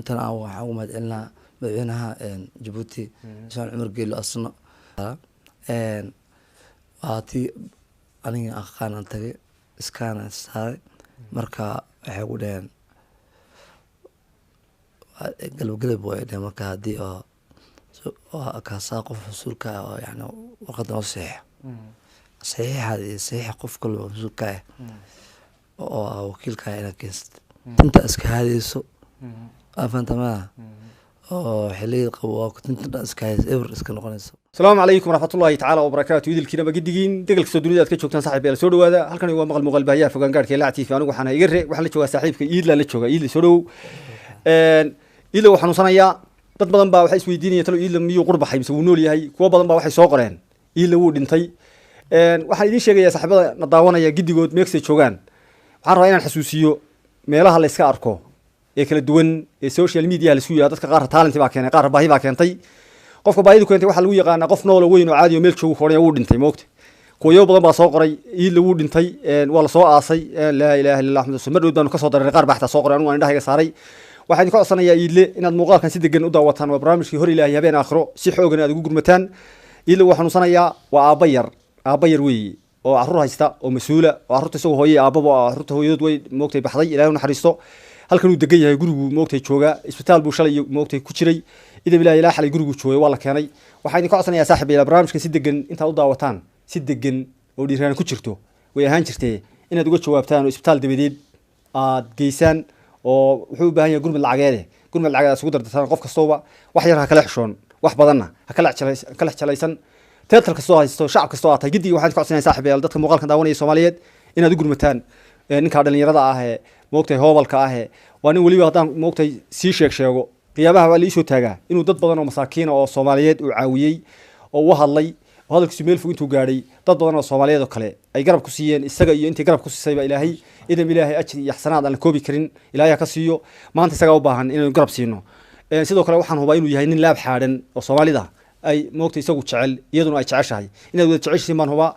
Intan aan waxaan ugu mahadcelinaa madaxweynaha Jabuuti, Ismaan Cumar Geelo. Asna waa tii aniga aqaan tagay, iskaana saaray. Marka waxay ku dhaheen galab galab way dhaheen. Marka haddii oo kaasaa qof mas-uulka ah oo yani warqadda noo saxiixa, saxiixaada iyo saxiixa qof kaloo mas-uulka ah oo ah wakiilka ah inaad keensatid, tinta iska haadayso, aa fahanta maa, oo xiliyada qabo waa tinta dhan iska haadayso, eber iska noqonayso. Asalaamu calaykum waraxmatullaahi tacaala wabarakaatu. Idilkiinaba gidigiin degal kastoo dunida aad ka joogtaan, saaxib yaal, soo dhawaada. Halkani waa maqal muuqaal baahiyaha fogaan gaadhka Ilaac TV. Anigu waxaan iga re waxaan la joogaa saaxiibka Iidla, la joogaa Iidla. Soo dhowow Iidla. Wuu xanuunsanayaa. Dad badan baa waxay isweydiinayaan, talo Iidla miyuu qurbaxay mise wuu nool yahay? Kuwo badan baa waxay soo qoreen Iidla wuu dhintay. Waxaan idiin sheegayaa saaxiibada na daawanaya gidigood meegsay joogaan, waxaan rabaa inaan xasuusiyo meelaha la iska arko ee kala duwan ee social media la isku yihahdo. Dadka qaar talent baa keenay, qaar baahi baa keentay. Qofka baahidu keentay waxaa lagu yaqaanaa qof noolo weyn oo caadi oo meel joogo koranaya wuu dhintay. Moogta kuwayo badan baa soo qoray Iidla wuu dhintay, waa lasoo aasay, laa ilaaha illa Allah Axmed. Mar dhow baanu kasoo dareeray, qaar baa xataa soo qoray, anigu aan indhahayga saaray. Waxaan idinka codsanayaa Iidle inaad muuqaalkan si degan u daawataan. Waa barnaamijkii hor ilaahay habeen aakhiro, si xoogan aad ugu gurmataan. Iidle wuu xanuunsanayaa. Waa aabba yar, aabba yar weeye oo carruur haysta oo mas-uula oo carruurta isagoo hooye aabbaba. Carruurta hooyadood way moogtay baxday, Ilahay u naxariisto. Halkan uu degan yahay gurigu moogtay joogaa. Isbitaal buu shalay moogtay ku jiray. Idab ilahi ilaa xalay gurigu joogay, waa la keenay. Waxaan idinka codsanayaa saaxib yaal, barnaamijkan si degan intaad u daawataan, si degan oo dhiiraan ku jirto way ahaan jirtee, inaad uga jawaabtaan oo isbitaal dabadeed aad geysaan, oo wuxuu u baahan yahay gurmad lacageede, gurmad lacageed aad isugu dardataan. Qof kastooba wax yar ha kala xishoon, wax badanna ha kala jeclaysan, teatar kastoo haysto, shacab kastoo aad tahay gidigii. Waxaan idinka codsanaya saaxib yaal, dadka muuqaalkan daawanaya Soomaaliyeed, inaad u gurmataan ninkaa dhalinyarada ah ee moogtay hoobalka ah ee waa nin weliba haddaan moogtay sii sheeg sheego qiyaamaha waa la iisoo taagaa inuu dad badan oo masaakiina oo Soomaaliyeed uu caawiyey oo u hadlay oo hadalkiisu meel fog intuu gaadhay dad badan oo Soomaaliyeed oo kale ay garab ku siiyeen. Isaga iyo intii garab ku siisayba Ilaahay idam Ilaahay ajri iyo xasanaad aan la koobi karin Ilaahay ha ka siiyo. Maanta isagaa u baahan inaynu garab siino. Sidoo kale waxaan hubaa inuu yahay nin laab xaadhan oo Soomaalida ay moogtay isagu jecel, iyaduna ay jeceshahay. Inaad wada jeceshihiin baan hubaa.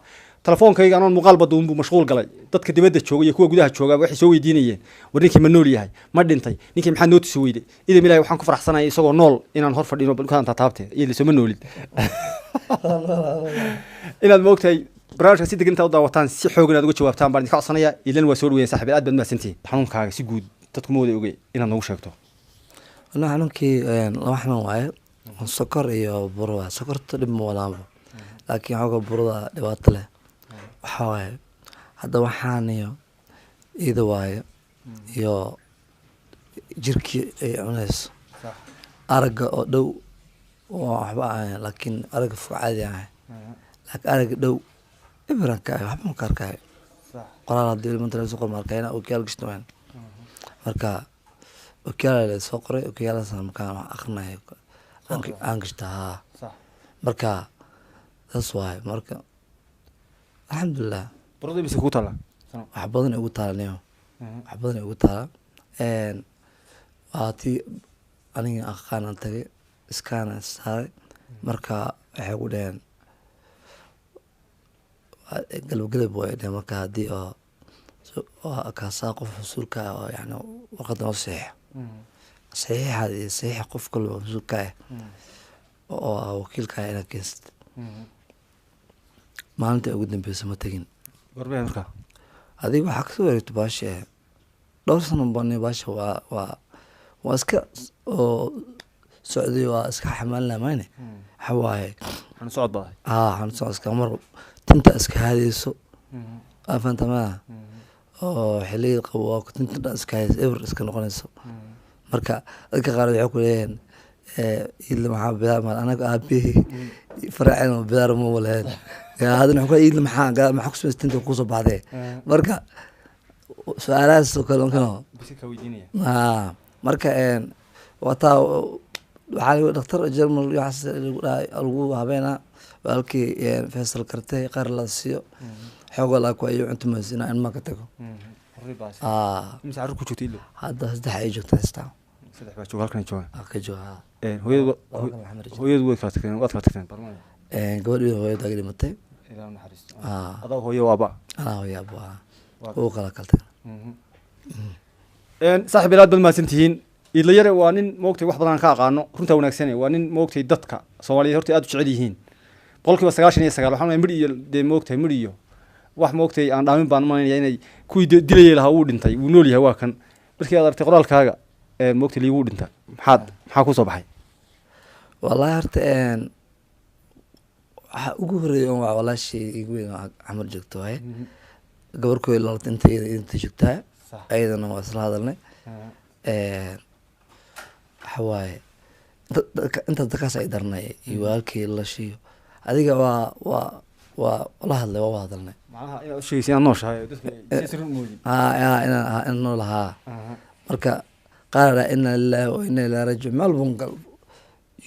Telefoonkayga anoon muuqaal badda unbuu mashquul galay. Dadka dibadda jooga iyo kuwa gudaha jooga waxay soo weydiinayeen, war ninkii ma nool yahay? Ma dhintay ninkii? Maxaa noo tusi weyday? Idam ilahi waxaan ku faraxsanaya isagoo nool inaan hor fadhino dhulkaan taataabte. Iyada sooma noolid. Inaad moogtahay barnaamijka si degan intaad u daawataan, si xoogan aad uga jawaabtaan baan idinka codsanaya. Ilan waa soo dhaweyn saaxiib, aad baad mahadsantihiin. Xanuunkaaga si guud dadku ma wada ogey inaad noogu sheegto. Ana xanuunkii laba xanuun waaye, sokor iyo buro waaye. Sokorta dhib ma wadaanba, laakiin xooga burada dhibaato leh. Waxaa waaye hadda waxaan iyo iida waaye iyo jirkii ay cunayso. Aragga oo dhow oo waxba ahayn, laakiin aragga fog caadi ahay, laakiin aragga dhow ibran ka ahay, waxba ma ka arkayo. Qoraal haddii ilmanta laga soo qor ma arkayna, okiyaal gashta waan. Marka okiyaal la soo qoray, okiyaalaas markaan wax akhrinayo aan gashta haa. Marka saas waaye. Marka alxamdulilah. Burada mise kugu taala? Wax badan igu taala niyo, wax badan igu taala. Waa tii aniga aqaan aan tagay, iskaana saaray. Marka waxay ku dhaheen galab galab way dhaheen. Marka haddii oo kaasaa qof mas-uulka ah oo yani warqadda noo saxiixa, saxiixaada iyo saxiixa qof kaloo mas-uulka ah oo ah wakiilka ah inaad keensatid. Maalinta ugu dambeysa ma tegin. Goormee marka? Adiga waxaa kasoo wareegto baasha dhowr sano bani. Baasha waa iska oo socday, waa iska xamaalina mayne. Waxa waaye xanuun socod baa ahay. Haa, xanuun socod iska mar tinta iska haadayso, aa fahanta maa, oo xiliyada qabo waa tinta dhan iska haadayso, eber iska noqonayso. Marka dadka qaar waxay ku leeyihiin Iidla maxaa bidaar ma anaga aabihii faraceen bidaar ma lahayn. Haddana waxay ku leeyihin Iidla maxaa ku samaysay tinta kusoo baxdee? Marka su-aalahaas oo kale marka bisi ka weydiinaya. Haa, marka wataa waxaa lagu dhakhtar Germal waxaas lagu dhahay lagu habeenaa. Walaalkii Faysal Kartay qaar la siiyo xoogoo laa ku ayo cunto mayso inaan ilmaha ka tago. Aa. Mise carruur ku joogta Iidlo? Hadda saddex ay joogta haystaa. Saddex baa jooga, halkan ay joogaan? Aa, ka jooga haa. Hooyadu laba kan maxamed jooga. Hooyadu way kala tagteen, waad kala tagteen barmada? Gabadhii hooyada aga dhimatay. Ilaa naxariisto. Aa. Adaa hooyo waaba? Anaa hooyo abu ahaa, uu kala tagna. Saaxiib, aad baad mahadsan tihiin. Iidle Yare waa nin moogtay wax badan aan ka aqaano, runtaa wanaagsane. Waa nin moogtay dadka Soomaaliyeed horta aad u jecel yihiin, 99%. Waxaan leeyahay midh iyo dee moogtay midh iyo wax moogtay aan dhaamin baan umalaynaya inay kuwii dilayay lahaa wuu dhintay, wuu nool yahay. Waa kan markii aad aragtay qoraalkaaga ee moogtay lii wuu dhintay, maxaa kusoo baxay? Wallahi horta waxa ugu horeeya on waa walaashay igu weyn oo Camar joogto waaye, gabar kooy lalata inta iyada inta joogtaa, ayadana waa isla hadalnay. Waxa waaye intaas dadkaas ay darnay iyo walaalkay lashiyo adiga waa la hadlay, waa hadalnay. Macnaha inaad u sheegaysa inaad nooshahay oo dadka ay si run moodin. Haa, inaan nool ahaa. Marka qaar aa inna lillahi wa inna ilaihi raajicuun, meel bun gal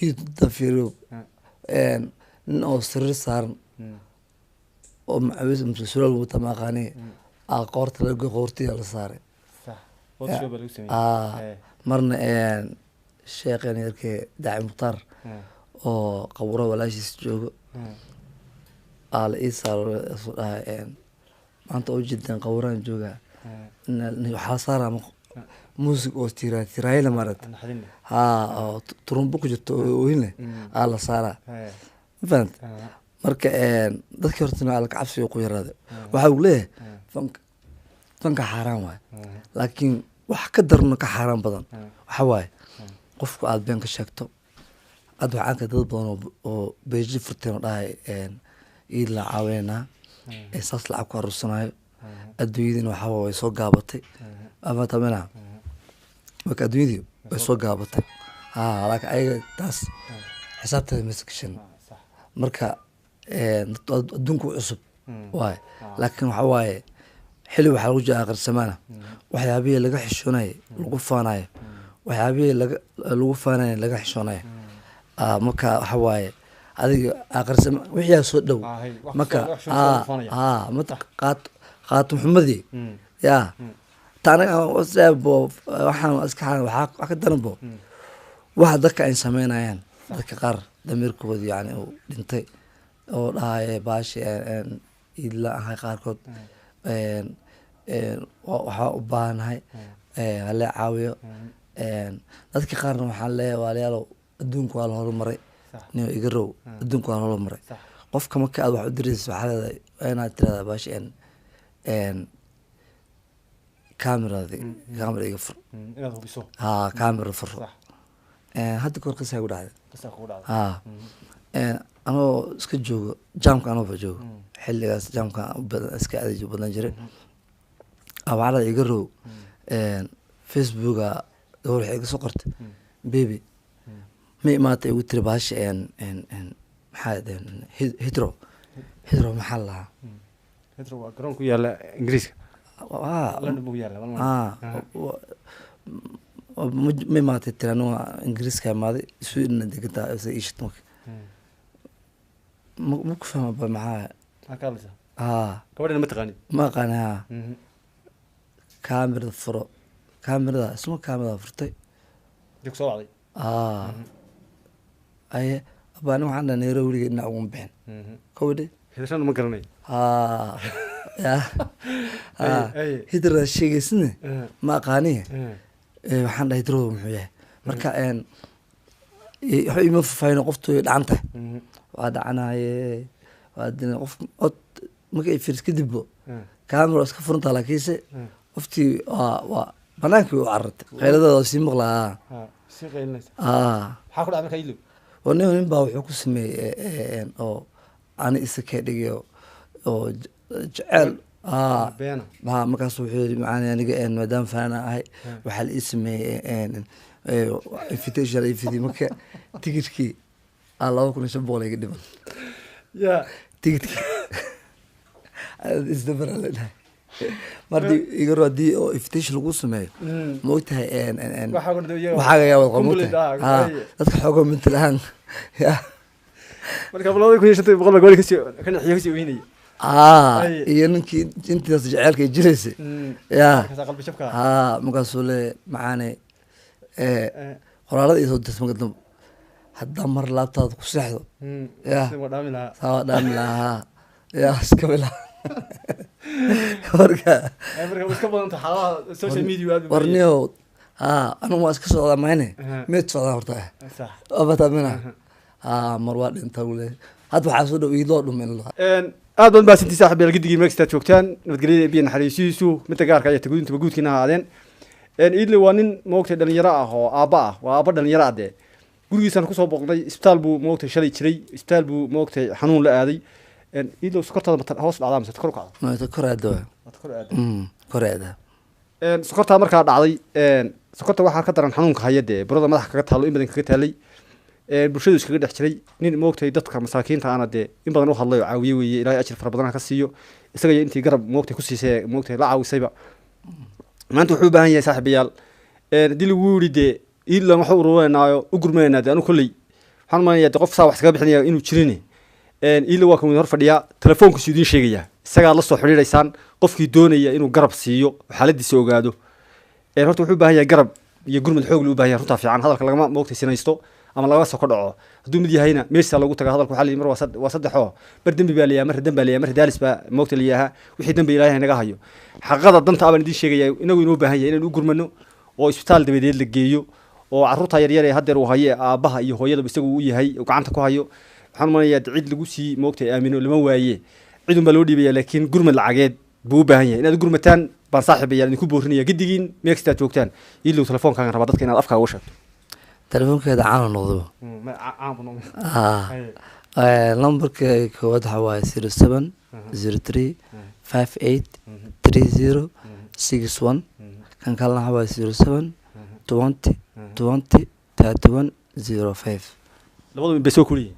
YouTube fiiriyo, nin oo sariir saaran oo macawis mise surwaal wata ma aqaani aa qoorta laga goy, qoortiya la saaray. Photoshop baa lagu sameeyey. Marna sheekhen yarkee Daaci Mukhtaar oo qaburo walaashiis joogo aa la ii saaro, isuu dhahay maanta u jideen qaburaan joogaa. Waxaa la saaraa muusig oo tiraa tiraayla maaragta. Naxdin leh. Haa, oo turumbo ku jirto oo oohin leh aa la saaraa, ma fahant? Marka dadkii horta alla kacabsiga ku yaraaday. Waxa uu leeyahay fanka xaaraan waaye, laakiin wax ka darno ka xaaraan badan waxa waaye qofku aad been ka sheegto. Aad waxaan arkay dad badan oo beeji furteen oo dhahay iid la caawineynaa ee saas lacag ku aruursanayo. Adduunyadiina waxaa waaye way soo gaabatay ama tamina. Marka adduunyadii way soo gaabatay, haa, laakiin ayaga taas xisaabteeda maysa gashan. Marka adduunka u cusub waaye, laakiin waxa waaye xili waxaa lagu jira aakhir samaana, waxyaabihii laga xishoonayo lagu faanayo, waxyaabihii lagu faanayo laga xishoonayo. Marka waxa waaye adiga aakhir sama wixii soo dhow. Hey, wax marka wax soo lagu faanaya. Haa, mata qaat qaatum xumadii ya ta anaga bo waxaan iska waxaa wax ka daran bo waxa dadka ay sameynayaan, dadka qaar damiirkooda yani uu dhintay oo dhahaya baashi iidla ahay qaarkood waxaa u baahanahay hala caawiyo. Dadka qaarna waxaan leeyahay walaalayaalow, adduunka waa la horumaray, nin iga row, adduunka waa la horumaray. Qofka marka aad wax u dirayso waxaa leedahay waa inaad tirahdaa baashi cameradi camera iga fur. Inaad hubiso. Haa, camera fur. Hadda kahor qisaa ku dhacday. Qisaa kugu dhacday. Haa, anoo iska joogo jaamka, anooba joogo xilligaas jaamka u badan iska adeej badan jiray. Waxaa dhacday iga row Facebooka gabar waxay iga soo qortay baby ma imaatay, igu tiri bahasha maxaa dhaheen Heathrow, Heathrow maxaa la lahaa? Heathrow waa garoon ku yaala Ingiriiska. London buu ku yaala. Ma imaatay tiri, anigu Ingiriiska imaaday, Sweden degantaa isa ii shid. Marka ma ku fahma ba maxaa? Maxaa ka hadlaysaa? Haa. Gabadhana ma taqaanid? Ma aqaani. Haa, kaamirada furo, kaamirada isma kaamirada furtay. Dib kusoo wacday. Aa aye abaa, ani waxaan dhahay Nairobi weligay dhinac uguma bixin kowdhe. Heathrow ma garanayo. Haa ya haa. Ay. Heathrow sheegaysine ma aqaaniye. Waxaan dhahay Heathrow muxuu yahay? Marka waxba ima faahfaahin, qoftu way dhacan tahay, waa dhacanaye, waa dina qof cod marka ay fiiris kadibbo kaamera waa iska furantaa, laakiinse qoftii waa banaankii way u carartay, qayladooda waa sii maqlaa. Sii qaylinaysa. Aa. Maxaa ku dhacay markaa Iidlow? Waa nin baa wuxuu ku sameeyey oo ani isa kee dhigayo oo jeceel. Beena. Ha, markaas wuxuu yidhi macaan aniga maadaama faana ahay waxaa la ii sameeyey invitation la ii fidiyey, marka tigidhkii aa 2500 iga dhiman. Ya. Tigidhkii isdabara la dhahay mar iga ro haddii oo invitation lagu sameeyo, ma ogtahay Waxaa ku dhacay iyaga. Waxaaga yaa wada qaba, Complete, maogtahay. Ha, ay. Dadka xoogoo mental ahaan ya. Marka 2500 baa gabadha kasii ka naxiyo, kasii weynaya. Aa. Ay. Iyo ninkii intidaas jaceylka ay jilaysay ya. Markaasaa qalbi jabka. Haa, markaasuu le macaane qoraalada isoo dirtay marka dambe haddaa mar laabtaada ku seexdo. Ya. Sidii waa dhaami lahaa. Saa waa dhaami lahaa ya iska bilaa marka. Marka way iska badan tahay xaaladaha social media aad u badan yahay. Warniyow Haa, anigu waa iska socdaa mayne, meed socdaa horta abatamina. Haa, mar waa dhinta uu leeyahay, hadda waxaa soo dhow iidloo dhum in la Aad baad mahadsantii saaxiib yaal, gidigii meel kastaad joogtaan, nabadgelyada biyo naxariisihiisu midda gaarka iyo tagudintuba guudkiina ahaadeen. Iidle waa nin moogtay dhalinyaro ah oo aabba ah, waa aabba dhalinyaro ah dee. Gurigiisaan kusoo booqnay, isbitaal buu moogtay shalay jiray, isbitaal buu moogtay xanuun la aaday. Iidlow, sokortaada ma hoos dhacdaa mise kor u kacda? Ma kor aada waa. Kor aada. Kor aada. Sokortaa markaa dhacday, sokorta waxaa ka daran xanuunka haya dee, burada madaxa kaga taalo, in badan kaga taalay, bulshadu iskaga dhex jiray, nin moogtay dadka masaakiinta ana dee in badan u hadlay oo caawiye weeye. Ilaahay ajir fara badan ha ka siiyo isaga iyo intii garab moogtay ku siisay, moogtay la caawisayba. Maanta wuxuu u baahan yahay saaxiibayaal, haddii lagu yidhi dee iidlan waxa ururinaayo u gurmanaynaa dee, anu kolley waxaan umaleynaya dee qof saa wax iskaga bixinaya inuu jirin. Iidla waa kan hor fadhiyaa, telefoonkiisu idiin sheegayaa, isagaad la soo xidhiidhaysaan qofkii doonaya inuu garab siiyo oo xaaladiisa ogaado. Horta wuxuu u baahan yahay garab iyo gurmad xoog loo u baahan yahay. Runtaa fiican, hadalka lagama moogtay sinaysto ama lagama soko dhaco. Hadduu mid yahayna meeshaa lagu taga hadalka. Waxaa la yidhi mar waa saddexoo, mar dembi baa layaha, mar dan baa layaha, mar daalis baa moogta layaha. Wixii dembi Ilaahay naga hayo. Xaqada danta abaan idiin sheegaya, inagu inoo baahan yahay inaan u gurmano oo isbitaal dabadeed la geeyo oo carruurta yaryar ee haddeer uu hayo ee aabbaha iyo hooyadaba isagu u yahay oo gacanta ku hayo. Waxaan umaleeyaa cid lagu sii moogtay aamino lama waaye, cid un baa loo dhiibaya, laakiin gurmad lacageed buu u baahan yahay. Inaad u gurmataan baan saaxiibayaal idinku boorinaya gidigiin meel kastaad joogtaan. Iilow, telefoonkaagan rabaa dadka inaad afkaaga uga sheegto. Telefoonkeeda caan noqdaba. Haa, lambarka koowaad waxaa waaye 0703583061. Kan kalena waxaa waaye 0720203105. Labadu bay soo kuliyihiin.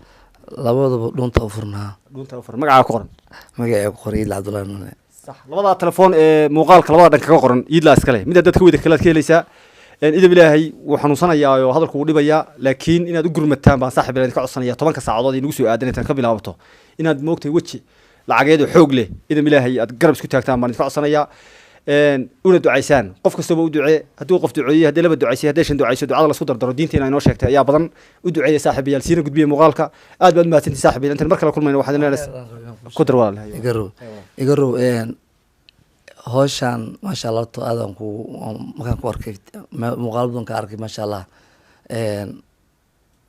Labadaba dhunta u furnaa. Dhuunta u furan, magacaa ku qoran. Magacay ku qoray Iidle Cabdullaahi Nune. Sax, labadaa telefoon ee muuqaalka labada dhan kaga qoran iidlaa iskale, mid haddaad ka weyda kale aad ka helaysaa. Idab Ilaahay wuu xanuunsanayaa oo hadalku wuu dhibayaa, laakiin inaad u gurmataan baan saaxib idinka codsanaya. 10-ka saacadood ay nagu soo aadan intaan ka bilaabato inaad moogtay weji lacageed oo xoog leh idam Ilaahay aad garab isku taagtaan baan idinka codsanayaa. Una ducaysaan, qof kastaba u ducee. Hadduu qof duceeyey, haddii laba ducaysay, haddii shan ducayso, ducada lasku dardaro diinteena inoo sheegtay ayaa badan. U duceeya saaxiibayaal, siina gudbiya muuqaalka. Aad baad umahadsantihi saaxiibayaal, intaan mar kale kulmayna waxaad inaan ku dar walaal. Igarow, igarow, howshaan maasha Allah horta aadaan ku markaan ku arkay muuqaal badan ka arkay, maasha Allah,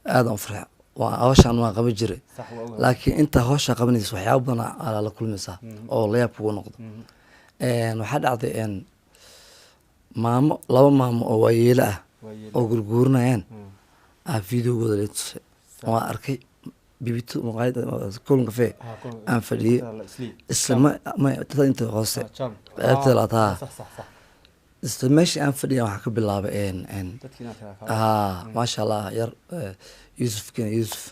aadaan u farxa. Waa howshaan waan qaban jiray, laakiin intaa howshaa qabanaysa waxyaaba badan aa la kulmaysaa oo layaab kugu noqdo. Waxaa dhacday maamo, laba maamo oo waayeelo ah oo gurguurinayaan aa videogooda la tusay, waan arkay bibito maqaayad Kulun Cafe aan fadhiyey, isla ma tada inta hoose qaybta labaad. Haa, isla meeshii aan fadhiyay waxaa ka bilaabay een een haa, maasha Allah, yar Yuusuf kena, Yuusuf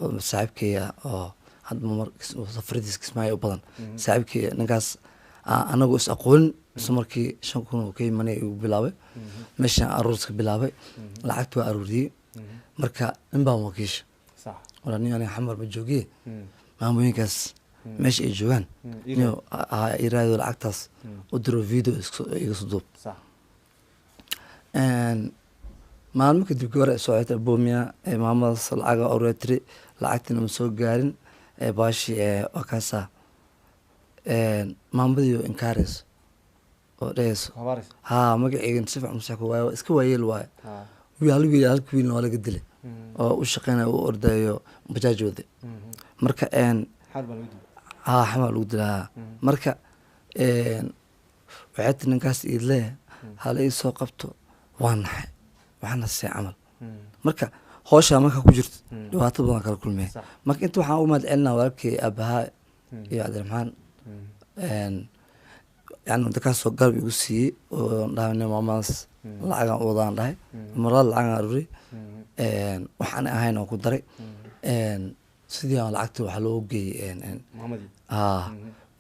oo saaxiibkeyga oo hadda mar safaradiis Kismaayo u badan, saaxiibkeyga ninkaas anagu is aqoonin, isla markii 5000 oo ka imanay igu bilaabay. Meeshaan aruurska bilaabay, lacagta waa aruuriyey. Marka nin baan wakiisha wala nin aniga Xamar ma joogiye, maamooyinkaas meesha ay joogaan niyo iraado lacagtaas u diro, video iga soo duub. Maalmo kadib gabar ay soo xirtay boomiya ee maamadaas lacaga aruuriya tiri, lacagtiina ma soo gaarin ee baashi ee waa kaasa. Maamadii oo inkaarayso oo dhehayso haa magaceygan si fiican masax ku waayo, iska waayeel waaye, wiil hal wiil, halka wiilna waa laga dilay oo u shaqeynayo u ordayo bajaaj wade. Marka haa, xamaa lagu dilaa. Marka waxay tiri ninkaas iidle hala ii soo qabto. Waa naxay, waxaa nasay camal. Marka howshaa markaa ku jirto dhibaato badan kala kulmaya. Marka inta waxaan u mahad celinaa walaalkay aabahaa iyo Cabdiraxmaan, yani dadkaasoo garab igu siiyey oo dhahay nin maamadaas lacagaan u wadaan dhahay, marlada lacagaan aruuri waxaan ahayn oo ku daray. Sidii aan lacagta waxaa loogu geeyey haa,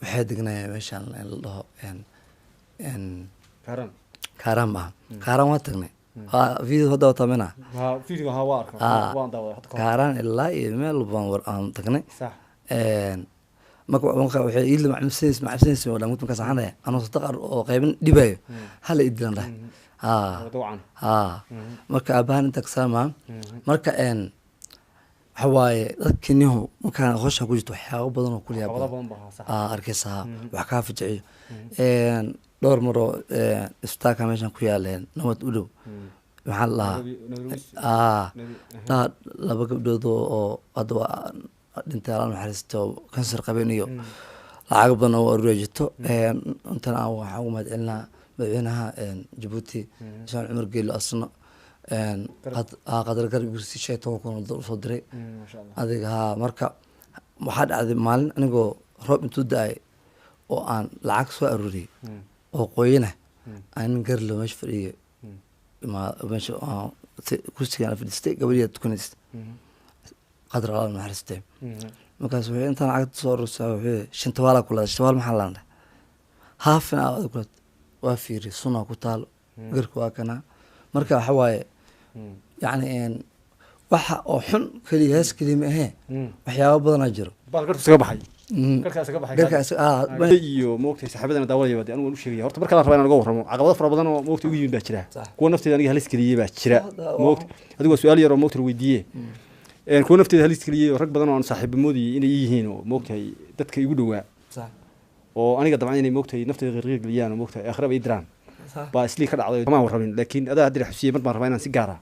waxay degnayeen meeshaan in la dhaho Kaaraan maaha, Kaaraan waa tagnay. Haa, video hadda waa tamina. Kaaraan ilaa iyo meel baan war aan tagnay. Marka waxay iidla macabsanaysa macabsanaysa oo dhan markaas waxaan dhahay anoo sadaq oo qaybin dhibayo hala ii dilan dhahay. Haa haa, marka aabahan inta kasaamaa. Marka waxa waaye dadkii nihu markaan howsha ku jirto waxyaabo badan oo kuliyaa badan aa arkaysaa wax kaa fajiciyo. Dhowr maroo isbitaalka meeshan ku yaaleen nabad u dhow, maxaa la dhahaa, dhaa laba gabdhood oo hadda waa dhintay, Alla naxariisto, kansar qabeen iyo lacag badan oo aruuriya jirto. Intan aan waxaan ugu mahad celinaa madaxweynaha Jabuuti, Ismaan Cumar Geelo, asna qadar garab si 15,000 oo dad usoo diray adiga haa. Marka waxaa dhacday maalin anigoo roob intuu da-ay oo aan lacag soo aruuriyey oo qoyana, aan nin garlo meesha fadhiyay, meesha kursigaan fadhiistay, gabadhiyaa tukanaysa, qadar Alla naxariistay. Markaas wuxuu intaan lacagta soo aruursa, wuxuu shantawaala ku leedahay. Shantawaal maxaa laandhay? Haafin aa ku leedahay. Waa fiiri, sunaa ku taalo, garka waa kanaa. Marka waxa waaye, yacni waxa oo xun keliya hees keliya ma ahee, waxyaabo badanaa jiro. Baal garku isaga baxay, garkaa isaga baxay. Garkaas iyo moogtay saaxiibadana daawadaya dee anigu waan u sheegaya. Horta markaan rabaa inaan uga warramo, caqabado fara badan oo moogtay ugu yimid baa jira. Kuwa nafteeda aniga halis geliyey baa jira. Moogtay adigu waa su-aal yar oo moogtay la weydiiye. Kuwa nafteeda halis geliyey oo rag badan oo aan saaxiibo moodayay inay ii yihiin oo moogtahay dadka igu dhowaa oo aniga dabcan inay moogtahay nafteeda qiirqiir geliyaan oo moogtahay aakhiraba ii diraan baa islii ka dhacday. Kamaan warramin, laakiin adaa haddii la xusiyey mar baan rabaa inaan si gaara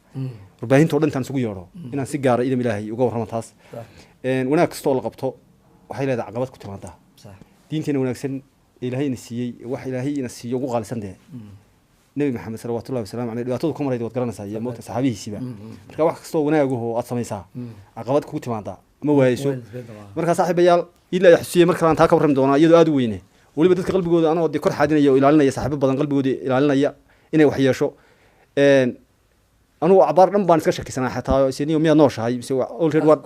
warbaahinta oo dhan intaan isugu yeedho inaan si gaara idam Ilaahay uga warramo taas. Wanaag kastoo la qabto waxay leedahay caqabad ku timaadaa. Diinteena wanaagsan ee Ilaahay ina siiyey, wax Ilaahay ina siiyo ugu qaalisan dee Nebi Maxamed salawaatullahi wasalaamu caleyh dhibaatadu ka marayda waad garanaysaa iyo moogta saxaabihiisiiba. Marka wax kastoo wanaagaho aad samaysaa caqabad kugu timaadaa ma waayeyso. Marka saaxiibayaal, ilaa ay xusiyey mar kalaan taa ka warrami doonaa iyadoo aad u weyne, weliba dadka qalbigooda anoo dee kor xaadinaya oo ilaalinaya, saaxiibo badan qalbigooda ilaalinaya inay wax yeesho. Anugu cabaar dhan baan iska shakisanaa xataa, isniyo miyaad nooshahay mise already waad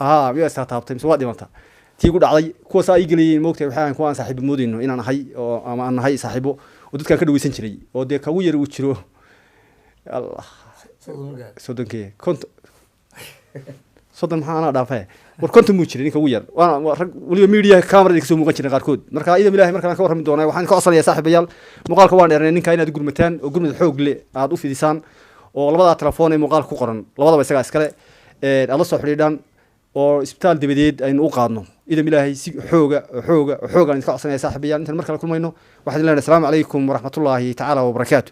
haa miyaad istaataabtay mise waad dhimanta tii ku dhacday. Kuwa saa ii gelayeen moogtahay waxay ahayn kuwa aan saaxiibo moodayno inaan ahay oo ama aan nahay saaxiibo oo dadkaan ka dhaweysan jiray oo dee kagu yar uu jiro Allah 30kee 50 30 maxaa anaa dhaafaye, war 50 muu jiray ninka ugu yar. Waana rag weliba media camerada kasoo muuqan jiray qaarkood. Marka idam Ilahay markaan ka warrami doonaa, waxaan ka codsanayaa saaxiibayaal, muuqaalka waan dheernay, ninka inaad gurmataan oo gurmad xoog le aad u fidisaan oo labadaa telefoon ee muuqaalka ku qoran labadaba isagaa iskale aad la soo xidhiidhaan oo isbitaal dabadeed aynu u qaadno idam Ilaahay si xooga oo xooga oo xoogaan idinka codsanaya saaxiibayaal. Intaan mar kale kulmayno waxaan idin leenahay asalaamu calaykum waraxmatullaahi tacaala wabarakaatu.